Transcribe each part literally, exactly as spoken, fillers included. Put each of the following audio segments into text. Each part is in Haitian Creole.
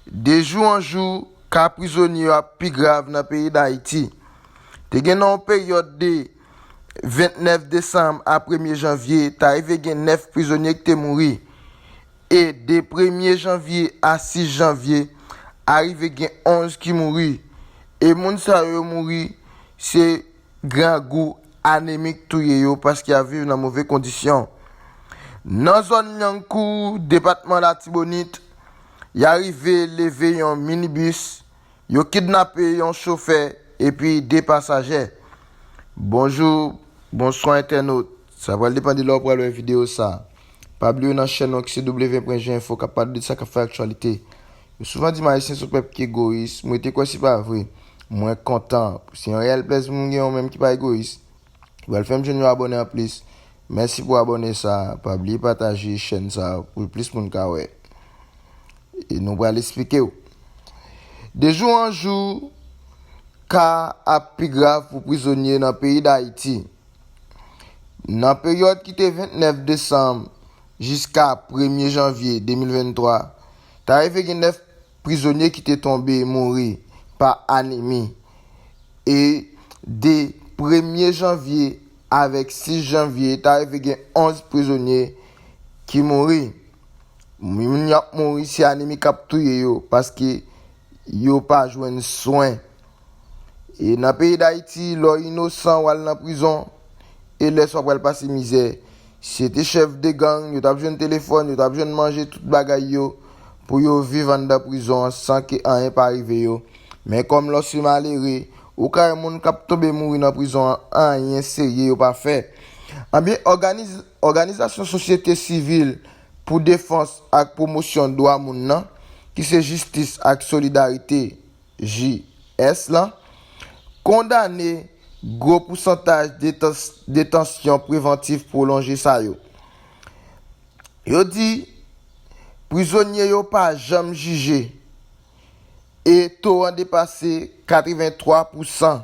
De jou an jou, ka prizonye yo ap pi grav nan peyi Dayiti. Te gen nan yon peryòd de vennèf desanm a premye janvye, ta rive gen nèf prizonye ki te mouri. E de premye janvye a sis janvye, arive gen onz ki mouri. E moun sa yo mouri, se grangou, anemi k touye yo paske y ap viv nan move kondisyon. Nan zòn Lyankou, depatman Latibonit, y arive leve yon minibis, yo kidnape yon chofè epi de pasaje. Bonjou, bonswa entènot. Sa pral depann de lè w pral wè videyo sa. Pa bliye w nan chèn nou ki se W pwen G Info k ap pale de sa k ap fè aktyalite. Yo souvan di m Ayisyen se yon pèp ki egoyis. Mwen te kwè se pa vre. Mwen kontan. Se yon reyèl plèzi pou m gen yon menm ki pa egoyis. Ou pral fè m jwenn yon abòne anplis. Mèsi pou abòne sa. Pa bliye pataje chèn sa pou plis moun ka wè. E nou pral esplike w. De jou an jou, ka ap pi grav pou prizonye nan peyi Dayiti. Nan peryòd ki te vennèf desanm jiska premye janvye de mil venntwa, ta rive gen nèf prizonye ki te tonbe mouri pa anemi. E de premye janvye avèk sis janvye, ta rive gen onz prizonye ki mouri. Moun y ap mouri, se anemi k ap touye yo, paske yo pa jwenn swen. E nan peyi Dayiti, lè w inosan, w al nan prizon, e lè sa w pral pase mizè. Si se te chèf de gang, yo t ap jwenn telefòn, yo t ap jwenn manje, tout bagay yo, pou yo viv anndan prizon an san ke anyen pa rive yo. Men kòm lè w se malere, ou ka wè moun k ap tonbe mouri nan prizon an, anyen serye yo pa fè. Anben, òganiz-, òganizasyon sosyete sivil pou defans ak pwomosyon dwa moun nan, ki se Jistis ak Solidarite, J S lan, kondane gwo pousantaj detans-, detansyon prevantif pwolonje sa yo. Yo di prizonye yo pa janm jije e to an depase katrevenntwa pousan.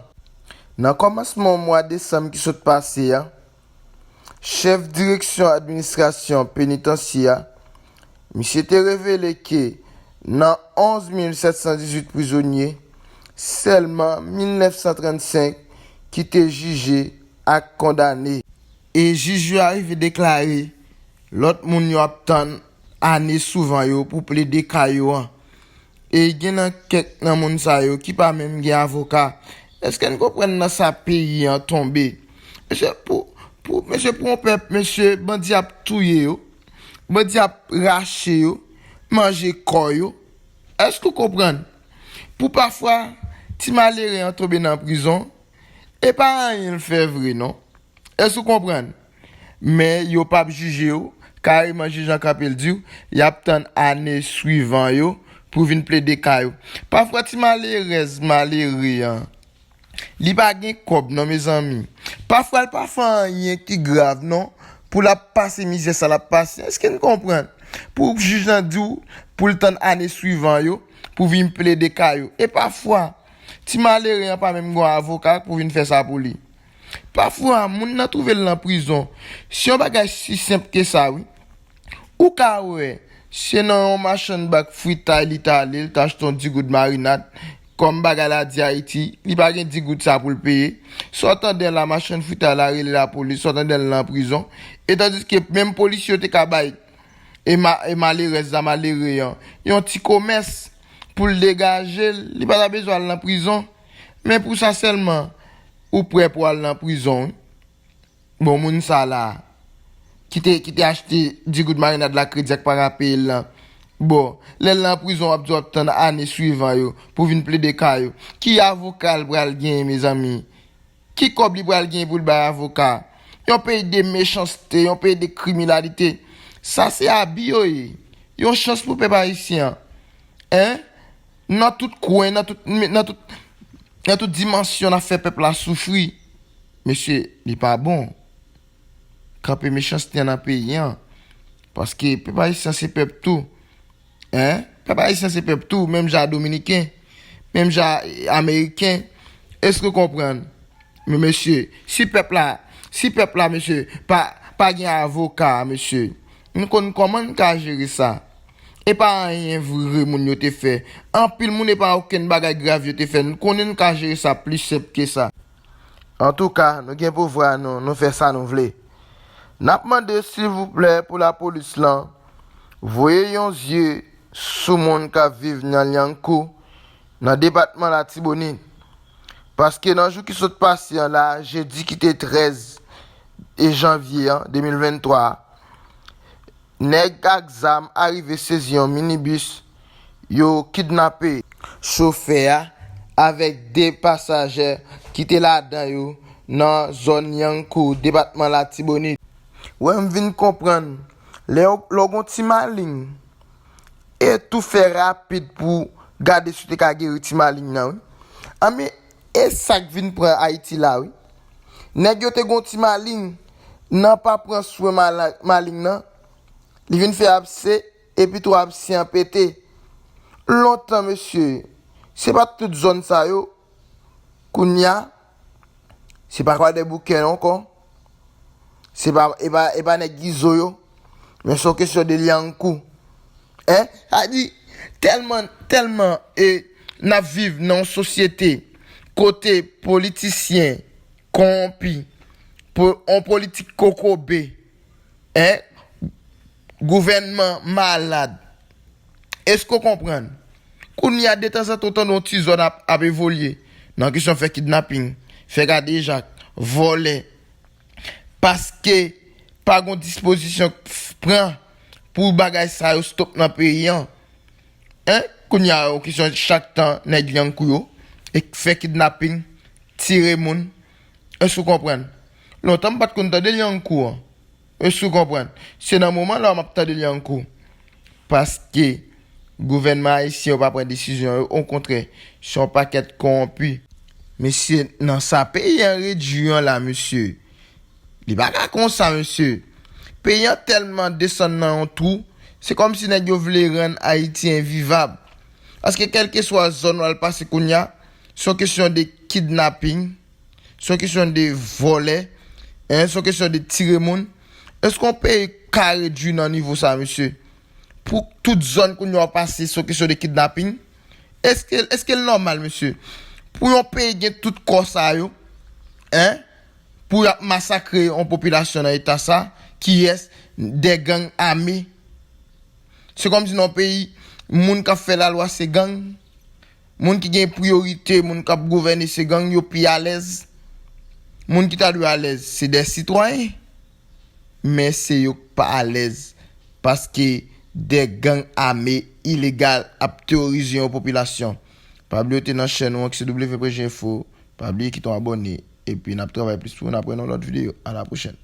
Nan kòmansman mwa desanm ki sot pase a, chèf direksyon administrasyon penitansye a, misye te revele ke nan onz mil sèt san dizuit prizonye, sèlman mil nèf san trannsenk ki te jije ak kondane. E jij yo arive deklare lòt moun yo ap tann ane souvan yo pou plede ka yo an. E gen nan kèk nan moun sa yo ki pa menm gen avoka. Èske n konprann nan sa peyi an tonbe? Mesye, pou, pou, mesye, pou yon pèp, mesye, bandi ap touye yo, bandi ap rache yo, manje kò yo. Èske w konprann? Pou pafwa, ti malere an tonbe nan prizon, e pa anyen l fè vre, non. Èske w konprann? Men yo p ap jije w, kareman jij an kanpe l di w, y ap tann ane swivan yo pou vin plede ka yo. Pafwa ti malerèz, malere an, li pa gen kòb non mezanmi. Pafwa l pa fè anyen ki grav non, pou l ap pase mizè sa l ap pase. Èske n konprann? Pou jij lan di w pou l tann ane swivan yo, pou vin plede ka yo. E pafwa, ti malere an pa menm gen yon avoka pou vin fè sa pou li. Pafwa, moun nan twouve l nan prizon. Se yon bagay si senp ke sa, wi. Ou ka wè, se nan yon machann bak fritay li t ale, li t achte yon dis goud marinad. Kòm bagay la di Ayiti, li pa gen dis goud sa pou l peye. Sa w tande la, machann fritay la rele lapolis, sa w tande l nan prizon. E tandiske menm polisye yo te ka bay e ma-, e malerèz la, malere an, yon ti komès pou l degaje l, li pa ta bezwen al nan prizon. Men pou sa sèlman, ou prè pou al nan prizon, wi. Bon, moun sa la, ki te, ki te achte dis goud marinad la kredi ak pa ka peye l lan, bon, lè l nan prizon, w ap di w ap tann ane swivan yo pou vin plede ka yo. Ki avoka l pral genyen, mezanmi? Ki kòb li pral genyen pou l bay avoka? Yon peyi de mechanste, yon peyi de kriminalite. Sa se abi yo ye. Yon chans pou pèp ayisyen an. Hein? Nan tout kwen, nan tout, nan tout, nan tout dimansyon, n ap fè pèp la soufri. Mesye, li pa bon. Kanpe mechanste an nan peyi an. Paske pèp ayisyen se pèp tou. Hein? Pèp ayisyen se pèp tou, menm jan a dominiken, menm jan a ameriken. Èske w konprann? Men mesye, si pèp la, si pèp la, mesye, pa, pa gen avoka, mesye, nou konn kòman n ka jere sa? E pa anyen vre moun yo te fè. Anpil moun e pa okenn bagay grav yo te fè. Nou konnen nou ka jere sa pli senp ke sa. Antouka, nou gen pouvwa nou, nou fè sa nou vle. N ap mande silvouplè pou lapolis lan voye yon zye sou moun k ap viv nan Lyankou, nan depatman Latibonit. Paske nan jou ki sot pase an la, jedi ki te trèz e janvye an, de mil venntwa a, nèg ak zam arive sezi yon minibis, yo kidnape chofè a avèk de pasaje ki te ladan yo nan zòn Lyankou, depatman Latibonit. Wè m vin konprann, lè w, lè w gon ti maleng, e tou fè rapid pou gade si w te ka geri ti maleng nan, wi. Anben, e sa k vin pran Ayiti la, wi. Nèg yo te gon ti maleng, nan pa pran swen mala-, maleng nan, li vin fè abse, epi tou abse an pete. Lontan, mesye, se pa t tout zòn sa yo, kounye a, se pa Kwadèboukè ankò, se pa, e pa, e pa nèg Izo yo, men se yon kesyon de Lyankou. Hein? Sa di, tèlman, tèlman, e, n ap viv nan yon sosyete kote politisyen kowonpi, po-, yon politik kokobe, hein? Gouvènman malad. Èske w konprann? Kounye a, detanzantan, w tande yon ti zòn ap, ap evolye nan kesyon fè kidnaping, fè kadejak, vòlè. Paske pa gon dispozisyon k f-, pran pou bagay sa yo stop nan peyi an. Hein? Kounye a, yon kesyon chak tan nèg Lyankou yo e fè kidnaping, tire moun. Èske w konprann? Lontan m pa t konn tande Lyankou an. Èske w konprann? Se nan moman la m ap tande Lyankou. Paske gouvènman ayisyen yo pa pran desizyon yo, okontrè, se yon pakèt kowonpi. Mesye, nan sa peyi an redui an la, mesye, li pa ka konsa, mesye. Peyi an tèlman desann nan yon twou, se kòmsi nèg yo vle rann Ayiti envivab. Paske kèlkeswa zòn w al pase kounye a, se yon kesyon de kidnaping, se yon kesyon de vòlè, hein, se yon kesyon de tire moun. Èske yon peyi ka redui nan nivo sa, mesye? Pou tout zòn kounye a w pase, se yon kesyon de kidnaping? Èske, èske l nòmal, mesye? Pou yon peyi gen tout kò sa yo, hein? Pou y ap masakre yon popilasyon nan eta sa, kiyès? De gang ame. Se kòmsi nan yon peyi, moun k ap fè lalwa se gang. Moun ki gen priyorite, moun k ap gouvène se gang, yo pi alèz. Moun ki ta dwe alèz, se de sitwayen. Men se yo k pa alèz. Paske de gang ame ilegal ap teworize yon popilasyon. Pa bliye w te nan chèn ou an ki se W P G Info. Pa bliye kite yon abòne. Epi n ap travay plis pou w, n ap wè nan lòt videyo. A la pwochèn.